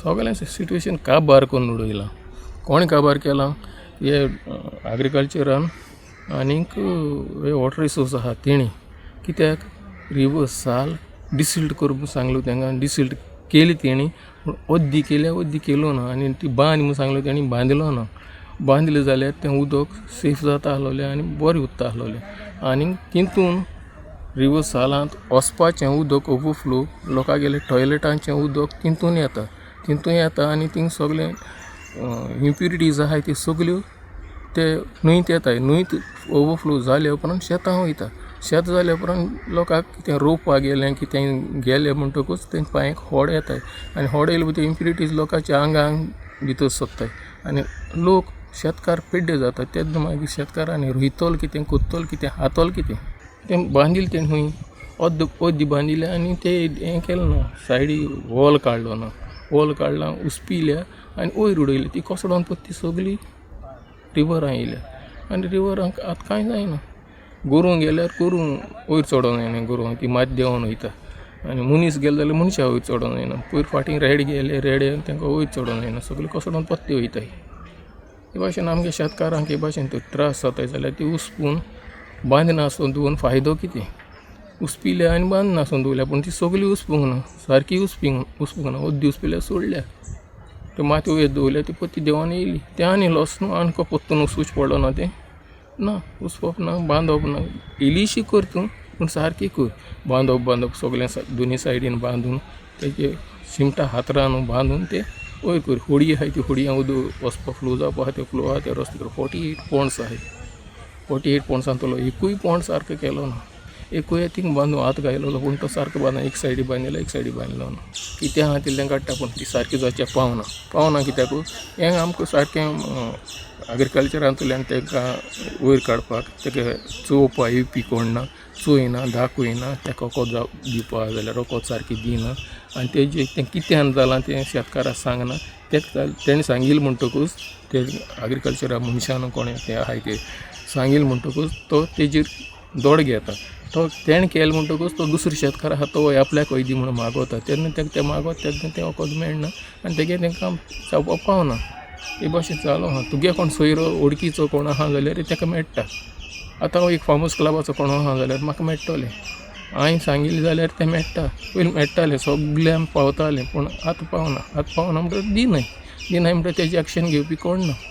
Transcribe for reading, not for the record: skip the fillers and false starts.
सगळें सिट्युएशन काबार करून उडयलां. कोणें काबार केलां? हे एग्रीकल्चरान आनीक हे वॉटर रिसोर्स आसा तेणी. कित्याक रिवर साल डिसिल्ट कर म्हूण सांगलो तेंकां डिसिल्ट केली तेणी पूण अर्दी केल्या अर्दी केलो ना आनी ती बांद म्हूण सांगलो तेणी बांदलो ना. बांदले जाल्यार तें उदक सेफ जाता आसलोलें आनी बरें उत्ता आसलोलें. आनी तितून रिवर सालांत वचपाचें उदक ओवरफ्लो लोकांगेले टॉयलेटांचें उदक तितून येता. तितून येता आनी थींग सोगलें इम्प्युरिटीज आसाय त्यो सगल्यो ते न्हंयत येताय. न्हंयत ओवरफ्लो जाले उपरांत शेतां वयता. शेत जाले उपरांत लोकांक कितें रोवपा गेलें कितें गेलें म्हणटकूच तेंक पांयांक फोड येताय आनी फोड येयले म्हणटकूच इम्प्युरिटीज लोकांच्या आंगांत भितर सोदताय आनी लोक शेतकार पिड्ड्यार जाता तेन्ना मागीर शेतकारांनी रोयतलो कितें कोत्तोलो कितें खातलो कितें? तें बांदिलें तें खंय अर्द अर्दी बांदिलें आनी तें हें केलें ना सायडी वॉल काडलो ना. वॉल काडला उसपिल्या आनी वयर उडयली ती कोसडोन पोत्त ती सोगली रिवरां येयल्या आनी रिवरांक आतां कांय जायना. गोरवां गेल्यार गोरवां वयर चोडों जायना गोरवां ती माती देंवोन वयता आनी मनीस गेले जाल्यार मनशां वयर चोडों जायना. पयर फाटीं रेडे गेले रेडे तेंकां वयर चोडों जायना सगले कोसडोन पोत्ते वयताय. हे भाशेन आमगे शेतकारांक हे भाशेन तर त्रास जाताय जाल्यार ती उसपून बांदनासतना दवरून फायदो कितें? उसपिल्या आनी बांदनासतना दवरल्या पूण ती सगली उसपूंक ना सारकी उसपूंक ना अर्दी उसपिल्या सोडल्या. त्यो माती वयर दवरल्या ती परती देंवोन येयली तें आनी लॉस न्हू आनी परतून उसपुचें पडलो ना तें? ना उसपप ना बांदप ना. इल्लीशी कर तूं पूण सारकी कर. बांदप बांदप सगलें दोनी सायडीन बांदून तेजे शिमटा हातरां बांदून तें वयर कर. होडी आसाय ती होडयां उदक वचपा फ्लो जावपा आसा तें फ्लो आसा ते रस्तो कर. 48 पोंड्स आसाय. 48 पोंड्सांतलो एकूय पोंड सारको केलो ना. एकूय थिंग बांदू हात घायलोलो पूण तो सारको बांदना. एक सायडी बांदिलो एक सायडी बांदलो ना. कितें आसा तितलें काडटा पूण ती सारकी जावच्या पावना. पावना कित्याक हें आमकां सारकें एग्रीकल्चरांतल्यान तांकां वयर काडपाक ताका चोवपा येवपी कोण ना. चोयना दाखयना ताका वखद दिवपा जाल्यार वखद सारकें दिना आनी तेजें तें कित्यान जालां तें शेतकाराक सांगना. तेणें सांगिल्लें म्हणटकूच ते एग्रीकल्चरा मनशान कोणें ते आसाय ते सांगिल्लें म्हणटकूच तो तेजेर दोडो घेता. तो तेणें केलें म्हणटकूच तो दुसरो शेतकार आसा तो आपल्याकूय दी म्हणून मागोता तेन्ना ताका तें मागोता तेन्ना तें वखद मेळना आनी तेगे तें काम जावपाक पावना. हे भाशेन चालू आसा. तुगे कोण सोयरो वळखीचो कोण आसा जाल्यार ताका मेळटा. आतां हांव एक फार्मर्स क्लबाचो कोण आसा जाल्यार म्हाका मेळटलें. हांवें सांगिल्लें जाल्यार तें मेळटा. पयलीं मेळटालें सगल्यांक पावतालें पूण आतां पावना. आतां पावना म्हणटकच दिनाय. दिनाय म्हणटकच तेजेर एक्शन घेवपी कोण ना.